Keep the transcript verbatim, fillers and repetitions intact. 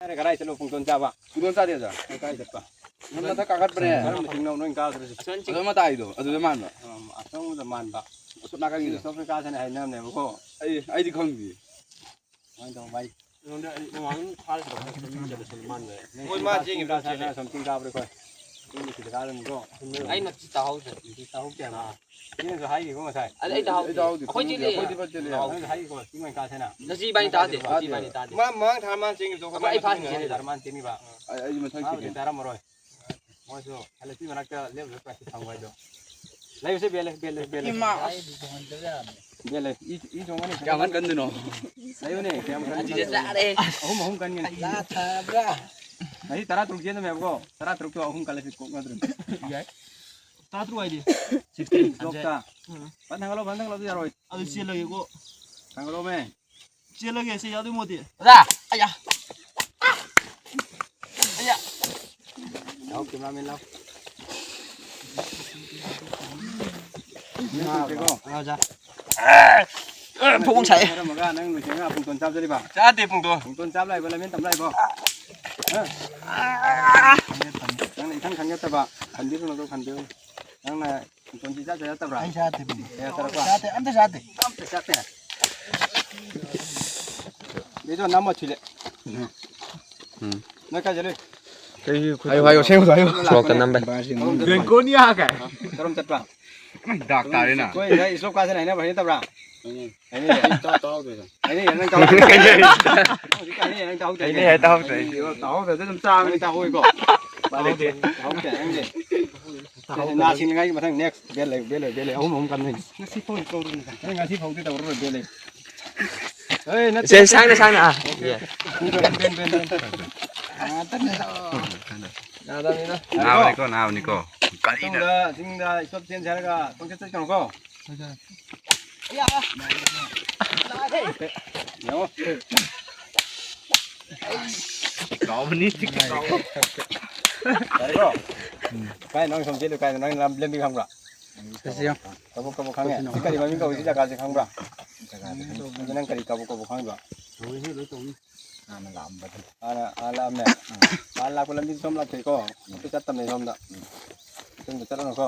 ꯀꯗꯥꯏ ꯆꯠꯂꯣ ꯄꯨꯡꯇꯣꯟ ꯆꯥꯕ? ꯄꯨꯡꯇꯣꯟ ꯆꯥꯗꯦ ꯑꯣꯖꯥ꯫ ꯀꯗꯥꯏ ꯆꯠꯄ? ꯅꯪ ꯃꯊꯛ ꯀꯥꯈꯠꯄ꯭ꯔꯦ꯫ ꯀꯔꯝꯕ ꯆꯤꯡꯅꯣ ꯅꯣꯏ ꯀꯥꯗ꯭ꯔꯁꯤ? ꯑꯁꯣꯝ ꯆꯤꯡ ꯑꯗꯨ ꯃꯇꯥꯏꯗꯣ ꯑꯗꯨꯗ ꯃꯥꯟꯕ꯫ ꯑꯝ, ꯑꯁꯣꯝꯗ ꯃꯥꯟꯕ꯫ ꯑꯁꯣꯝ ꯅꯥꯀꯟꯒꯤꯗꯣ꯫ ꯁꯣꯝꯗ ꯀꯥꯁꯦꯅ ꯍꯥꯏꯅꯕꯅꯦꯕꯀꯣ꯫ ꯑꯩ, ꯑꯩꯗꯤ ꯈꯪꯗꯦ꯫ ꯀꯃꯥꯏꯅ ꯇꯧꯕ ꯚꯥꯏ? ꯑꯩꯉꯣꯟꯗ ꯑꯩ ꯃꯃꯥꯡ ꯐꯥꯔꯁꯤꯔꯣ? ꯃꯣꯏ ꯃꯥ ꯆꯦꯡꯒꯤ ꯆꯤꯡ ꯀꯥꯁꯦ ꯍꯥꯏꯅ ꯑꯁꯣꯝ ꯆꯤꯡ ꯀꯥꯕ꯭ꯔꯥ ꯑꯩꯈꯣꯏ? ꯆꯤꯡ ꯁꯤꯗ ꯀꯥꯔꯝꯃꯤꯀꯣ꯫ ꯑꯩꯅ ꯇꯥꯍꯧꯗ꯭ꯔꯦ꯫ ꯇꯥꯍꯧꯗꯦ ꯍꯥꯏꯕ꯫ ꯁꯤꯅꯁꯨ ꯍꯥꯏꯈꯤꯀꯣ ꯉꯁꯥꯏ꯫ ꯑꯗ ꯑꯩ ꯇꯥꯍꯧꯗꯦ꯫ ꯑꯩ ꯇꯥꯍꯧꯗꯦ, ꯑꯩꯈꯣꯏ ꯈꯪꯗꯦ, ꯆꯦꯜꯂꯤ꯫ ꯑꯩꯈꯣꯏꯗꯤ ꯐꯠꯇꯦ꯫ ꯅꯪꯁꯨ ꯍꯥꯏꯈꯤꯀꯣ, ꯆꯤꯡ ꯑꯣꯏꯅ ꯀꯥꯁꯦꯅ꯫ ꯉꯁꯤ ꯏꯕꯥꯅꯤ ꯇꯥꯗꯦ, ꯉꯁꯤ ꯏꯕꯥꯅꯤ ꯇꯥꯗꯦ꯫ ꯃꯥ ꯃꯃꯥꯡ ꯊꯥ ꯃꯥꯅ ꯆꯦꯟꯈꯤꯕꯗꯣ ꯑꯩꯈꯣꯏ ꯑꯩꯈꯣꯏ ꯏꯕꯥꯅꯤ ꯐꯥꯅꯤ ꯇꯥꯗꯦ꯫ ꯍꯥꯏꯅ ꯃꯥꯅ ꯆꯦꯟꯈꯤꯕ꯫ ꯑꯩ, ꯑꯩꯁꯨ ꯃꯊꯪ ꯃꯥꯕꯨꯗꯤ ꯆꯦꯟꯒꯦ꯫ ꯇꯥꯔꯝꯃꯔꯣꯏ꯫ ꯃꯣꯏꯁꯨ ꯍꯜꯂꯛꯄꯤ ꯃꯔꯛꯇ ꯂꯦꯞꯂꯒ ꯄ꯭ꯔꯦꯛꯇꯤꯁ ꯊꯝꯃꯨ ꯍꯥꯏꯗꯣ꯫ ꯂꯩꯌꯨꯁꯦ, ꯕꯦꯜꯂꯦ, ꯕꯦꯜꯂꯦ, ꯕꯦꯜꯂꯦ꯫ ꯏꯃꯥ꯫ ꯕꯦꯜꯂꯦ, ꯏ, ꯏ ꯆꯣꯡꯉꯅꯤ꯫ ꯀꯌꯥꯝ ꯀꯟ ꯀꯟꯗꯣꯏꯅꯣ? ꯂꯩꯌꯨꯅꯦ, ꯀꯌꯥꯝ ꯀꯟ ꯑꯁꯤꯗ ꯀꯟꯗꯣꯏꯅꯣ? ꯆꯥꯔꯦ꯫ ꯑꯍꯨꯝ, ꯑꯍꯨꯝ ꯀꯟꯒꯅꯤ꯫ ꯂꯥ ꯊꯥꯕ꯭ꯔꯥ? ꯉꯁꯤ ꯇꯔꯥ ꯇꯔꯨꯛ ꯆꯦꯟꯗꯕꯅꯦꯕꯀꯣ, ꯇꯔꯥ ꯇꯔꯨꯛꯇꯣ ꯑꯍꯨꯝ ꯀꯜꯂꯁꯤ ꯀꯣꯛꯅꯗ꯭ꯔꯣ? ꯌꯥꯏ꯫ ꯇꯔꯥ ꯇꯔꯨꯛ ꯍꯥꯏꯗꯤ? ꯁꯤꯛꯁꯇꯤꯟ꯫ ꯂꯣꯛꯇ꯫ ꯎꯝ꯫ ꯐꯟ ꯊꯥꯡꯒꯠꯂꯣ, ꯐꯟ ꯊꯥꯡꯒꯠꯂꯣ, ꯑꯗꯨ ꯌꯥꯔꯣꯏ꯫ ꯑꯗꯨ ꯆꯦꯜꯂꯒꯦꯀꯣ꯫ ꯊꯥꯡꯒꯠꯂꯣꯃꯦ꯫ ꯆꯦꯜꯂꯒꯦ, ꯁꯤ ꯌꯥꯗꯣꯏ ꯃꯣꯠꯇꯦ꯫ ꯑꯣꯖꯥ! ꯑꯌꯥ! ꯑꯌꯥ! ꯂꯥꯎ, cameraman ꯂꯥꯎ꯫ ꯅꯪ ꯇꯧꯁꯦꯀꯣ꯫ ꯑꯣꯖꯥ꯫ ꯑꯦ, ꯐꯣꯡ ꯁꯥꯏ꯫ ꯍꯥꯏꯔꯝꯃꯒ ꯅꯪ ꯂꯣꯏꯁꯤꯟꯅ ꯄꯨꯡꯇꯣꯟ ꯆꯥꯕ ꯆꯠꯂꯤꯕ? ꯆꯥꯗꯦ ꯄꯨꯡꯇꯣꯟ꯫ ꯄꯨꯡꯇꯣꯟ ꯆꯥꯕ ꯂꯥꯛꯏꯕ, ꯂꯝꯖꯦꯟ ꯇꯝ ꯂꯥꯛꯏꯕꯣ? ꯍꯥ? ꯅꯪꯅ ꯏꯈꯪ ꯈꯪꯒꯠꯇꯕ꯫ ꯈꯟꯕꯤꯔꯨꯅꯨ, ꯈꯟꯕꯤꯔꯨꯅꯨ꯫ ꯅꯪꯅ ꯄꯨꯟꯁꯤ ꯆꯥ ꯆꯥ ꯆꯠꯇꯕ꯭ꯔꯥ? ꯑꯩ ꯆꯥꯗꯦ꯫ ꯀꯌꯥ ꯆꯠꯂꯛꯄ? ꯆꯥꯗꯦ, ꯑꯝꯇ ꯆꯥꯗꯦ꯫ ꯑꯝꯇ ꯆꯥꯗꯦ꯫ ꯕꯤꯖꯣ, ꯅꯝꯃꯣ ꯁꯤꯗꯤ꯫ ꯎꯝ꯫ ꯅꯣꯏ ꯀꯥꯏ ꯆꯠꯂꯨꯏ? ꯀꯩꯒꯤ ꯈꯨꯠ ꯍꯥꯏꯌꯨ, ꯍꯥꯏꯌꯨ, ꯑꯁꯦꯡꯕꯗꯣ ꯍꯥꯏꯌꯨ꯫ ꯁꯣꯔꯣꯛꯇ ꯅꯝꯕꯩ꯫ ꯕꯦꯡꯀꯣꯅꯤꯌꯥ ꯀꯥꯏ꯫ ꯀꯔꯣꯝ ꯆꯠꯄ? ꯗꯥꯛ ꯇꯥꯔꯦꯅ꯫ ꯑꯩꯈꯣꯏ ꯉꯁꯥꯏ ꯏꯁꯂꯣꯞ ꯀꯥꯁꯦꯅ ꯍꯥꯏꯅꯕ ꯍꯥꯏꯅꯠꯇꯕ꯭ꯔꯥ? ꯍꯥꯏꯅꯩꯌꯦ꯫ ꯑꯩ ꯇꯥ-, ꯇꯥꯍꯧꯗ꯭ꯔꯦꯗ꯫ ꯍꯥꯏꯅꯩꯌꯦ, ꯅꯪ ꯇꯥꯍꯧꯗ꯭ꯔꯦ꯫ ꯍꯧꯖꯤꯛ ꯍꯥꯏꯅꯩꯌꯦ, ꯅꯪ ꯇꯥꯍꯧꯗ꯭ꯔꯦ꯫ ꯍꯥꯏꯅꯩ ꯍꯥꯏ ꯇꯥꯍꯧꯗ꯭ꯔꯦ꯫ ꯍꯥꯏꯅꯩꯌꯦ, ꯇꯥꯍꯧꯗ꯭ꯔꯦ, ꯑꯗꯨꯝ ꯆꯥꯕꯅꯤ꯫ ꯅꯪ ꯇꯥꯍꯧꯏꯀꯣ? ꯎꯄꯥꯏ ꯂꯩꯇꯦ꯫ ꯇꯥꯍꯧꯗ꯭ꯔꯦ, ꯅꯪꯗꯤ꯫ ꯅꯥ ꯁꯤꯡꯅꯉꯥꯏꯒꯤ ꯃꯊꯪ next ꯕꯦꯜ ꯂꯩ, ꯕꯦꯜ ꯂꯩ, ꯕꯦꯜ ꯂꯩ꯫ ꯑꯍꯨꯝ, ꯑꯍꯨꯝ ꯀꯟꯗꯣꯏꯅꯤ꯫ ꯉꯁꯤ ꯐꯥꯎꯗꯤ ꯇꯧꯔꯨꯅꯨ꯫ ꯅꯪ ꯉꯁꯤ ꯐꯥꯎꯗꯤ ꯇꯧꯔꯔꯣꯏ, ꯕꯦꯜ ꯂꯩ꯫ ꯍꯣꯏ, ꯅꯠꯇꯦ, ꯁꯦ, ꯅꯠꯇꯦ꯫ ꯁꯥꯡꯅ, ꯁꯥꯡꯅ, ꯑꯥ꯫ ꯑꯣꯀꯦ, ꯌꯦ꯫ ꯑꯣꯀꯦ꯫ ꯕꯦꯟ, ꯕꯦꯟ, ꯕꯦꯟ, ꯕꯦꯟ꯫ ꯌꯥꯗꯕꯅꯤꯅ꯫ ꯅꯥꯕꯅꯤꯀꯣ, ꯅꯥꯕꯅꯤꯀꯣ꯫ ꯀꯔꯤꯅ? ꯃꯇꯨꯡꯗ ꯆꯤꯡꯗ ꯏꯁꯇꯣꯞ ꯆꯦꯟꯁꯦ ꯍꯥꯏꯔꯒ ꯄꯪꯆꯠ ꯆꯠꯀꯅꯨꯀꯣ꯫ ꯌꯦꯡꯉꯣ꯫ ꯀꯥꯎꯕꯅꯤ, ꯀꯥꯎꯕ꯫ ꯌꯥꯔꯦꯀꯣ? ꯀꯥꯏ ꯅꯪ ꯁꯨꯝ ꯆꯦꯜꯂꯨ, ꯀꯥꯏꯗ ꯅꯪ ꯂꯝ-, ꯂꯝꯕꯤ ꯈꯪꯕ꯭ꯔꯥ? ꯀꯕꯣꯛ ꯀꯕꯣꯛ ꯈꯪꯉꯦ? ꯁꯤ ꯀꯔꯤ ꯃꯃꯤꯡ ꯀꯧꯏ, ꯁꯤ ꯖꯒꯥꯁꯦ ꯈꯪꯕ꯭ꯔꯥ? ꯑꯗꯨ ꯅꯪ ꯀꯔꯤ ꯀꯕꯣꯛ ꯀꯕꯣꯛ ꯈꯪꯉꯤꯕ? ꯍꯥꯟꯅ ꯂꯥꯛꯑꯝꯕꯗꯨ꯫ ꯍꯥꯟꯅ ꯍꯥꯟꯅ ꯂꯥꯛꯑꯝꯃꯦ꯫ ꯍꯥꯟꯅ ꯂꯥꯛꯄ ꯂꯝꯕꯤꯗꯤ ꯁꯣꯝ ꯂꯥꯛꯊꯣꯛꯏꯀꯣ꯫ ꯑꯝꯇ ꯆꯠꯇꯕꯅꯦ ꯁꯣꯝꯗ꯫ ꯃꯊꯪꯗ ꯆꯠꯂꯒꯀꯣ꯫